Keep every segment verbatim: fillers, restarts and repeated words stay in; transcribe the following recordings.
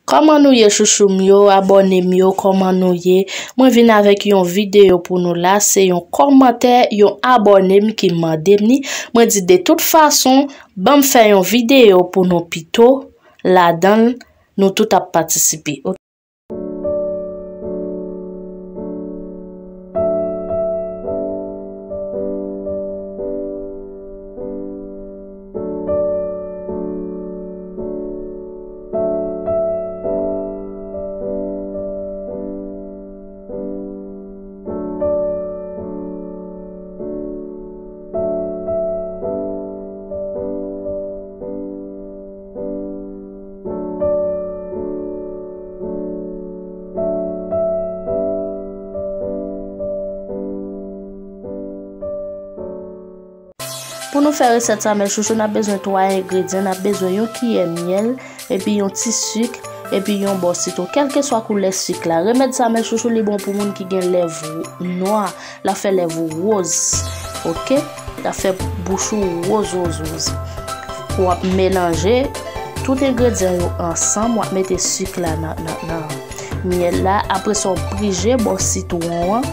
Kòman nou ye, chouchou m yo, abòne m yo, kòman nou ye? Mwen vin avèk yon videyo pou nou la, se yon kòmantè yon abòne m ki mande m ni. Mwen di de tout fason, ban m fè yon videyo pou nou pito, ladan l, nou tout ap patisipe. Pou nou fè resèt sa, mes chouchous, n ap bezwen twa engredyan. N ap bezwen yon kiyè myèl, epi yon ti sik, epi yon bò sitwon. Kèlkeswa koulè sik la, remèd sa, mes chouchous, li bon pou moun ki gen lèv nwa. L ap fè lèv ou woz. Oke? L ap fè bouch ou woz, woz, woz. W ap melanje tout engredyan yo ansanm, w ap mete sik la nan, nan, nan myèl la. Apre sa, w prije bò sitwon an.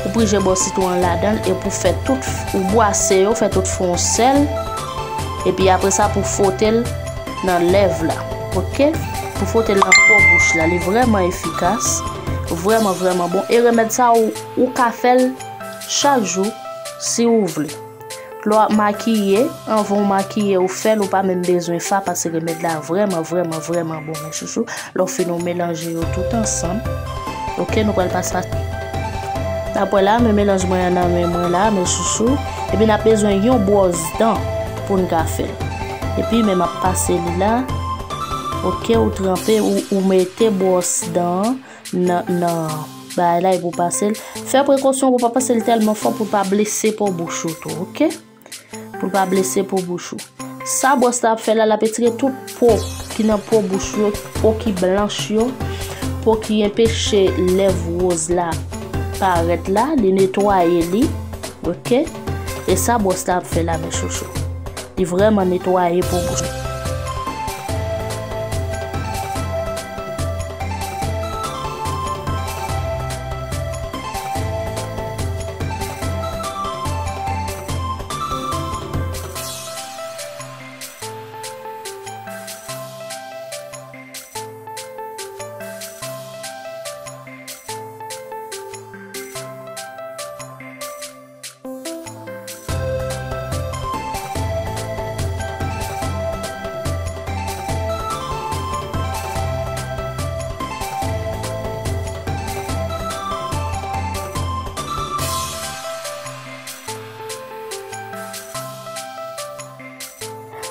Ou prije bò sitwon an ladan l epi w fè tout, ou bwase yo, fè tout fè yon sèl. Epi apre sa, pou fwote l nan lèv la. Oke? Pou fwote l nan po bouch la. Li vrèman efikas. Vrèman, vrèman bon. E remèd sa, ou, ou ka fè l chak jou, si ou vle. Lè w ap makiye, anvan w makiye, ou fè l, ou pa menm bezwen fa, paske remèd la vrèman, vrèman, vrèman bon, mes chouchous. Lè w fin, ou melanje yo tout ansanm. Oke, nou pral pase. Apre la, men melanj mwen an nan men mwen la, mes chouchous. Epi n ap bezwen yon bwòs dan pou n ka fè l. Epi, men m ap pase li la. Oke, ou tranpe, ou, ou mete bwòs dan an nan, nan bagay la epi w pase l. Fè prekosyon pou w pa pase l tèlman fò pou l pa blese po bouch ou tou, oke? Pou l pa blese po bouch ou. Sa bwòs la ap fè la, l ap etire tout po ki nan po bouch yo, po ki blanch yo, po ki enpeche lèv woz la parèt la, li netwaye li, oke? E sa bwòs la ap fè la, mes chouchous. Li vrèman netwaye po bouch.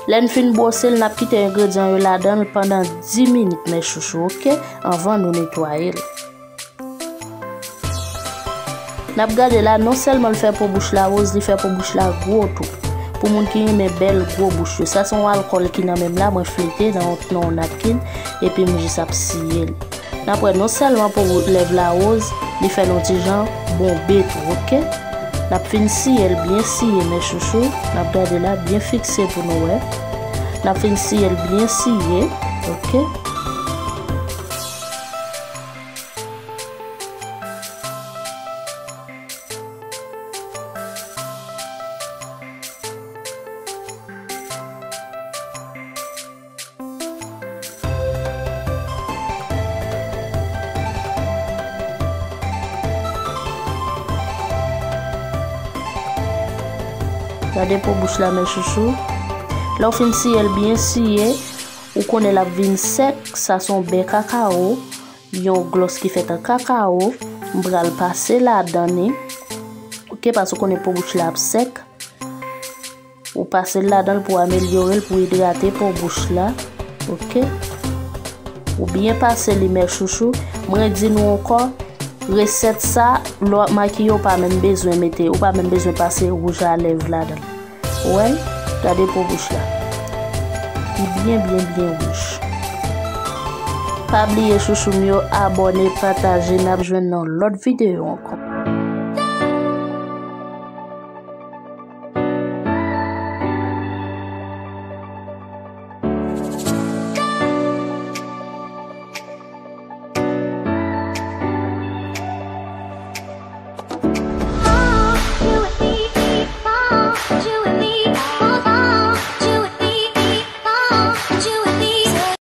Lè n fin bwose l, n ap kite engredyan yo ladan l pandan dis minit, mes chouchous, oke? Anvan nou netwaye l. N ap gade la, non sèlman l fè po bouch la woz, li fè po bouch la gwo tou. Pou moun ki renmen bèl gwo bouch yo. Sa se yon alkòl ki nan men m la, mwen flite nan yon, nan yon napkin, epi m jis ap siye l. N ap wè non sèlman po lèv la woz, li fè l yon ti jan bonbe tou, oke? N ap fin siye l byen siye, mes chouchous. N ap gade la, byen fikse pou nou wè. N ap fin siye l byen siye, oke? Gade po bouch la, mes chouchous. Lè w fin siye l byen siye, ou konnen l ap vin sèk. Sa se yon bè kakawo, yon glòs ki fèt an kakawo. M pral pase ladan li. Oke, paske w konnen po bouch la ap sèk. Ou pase l ladan l pou amelyore l, pou idrate po bouch la. Oke? Ou byen pase li, mes chouchous. Mwen di nou ankò, resèt sa, lè w ap makiye, ou pa menm bezwen mete, ou pa menm bezwen pase wouj a lèv ladan l. Ou wè l? Gade po bouch la. Li byen, byen, byen wouj. Pa bliye, chouchou m yo, abòne, pataje, n ap jwenn nan lòt videyo ankò.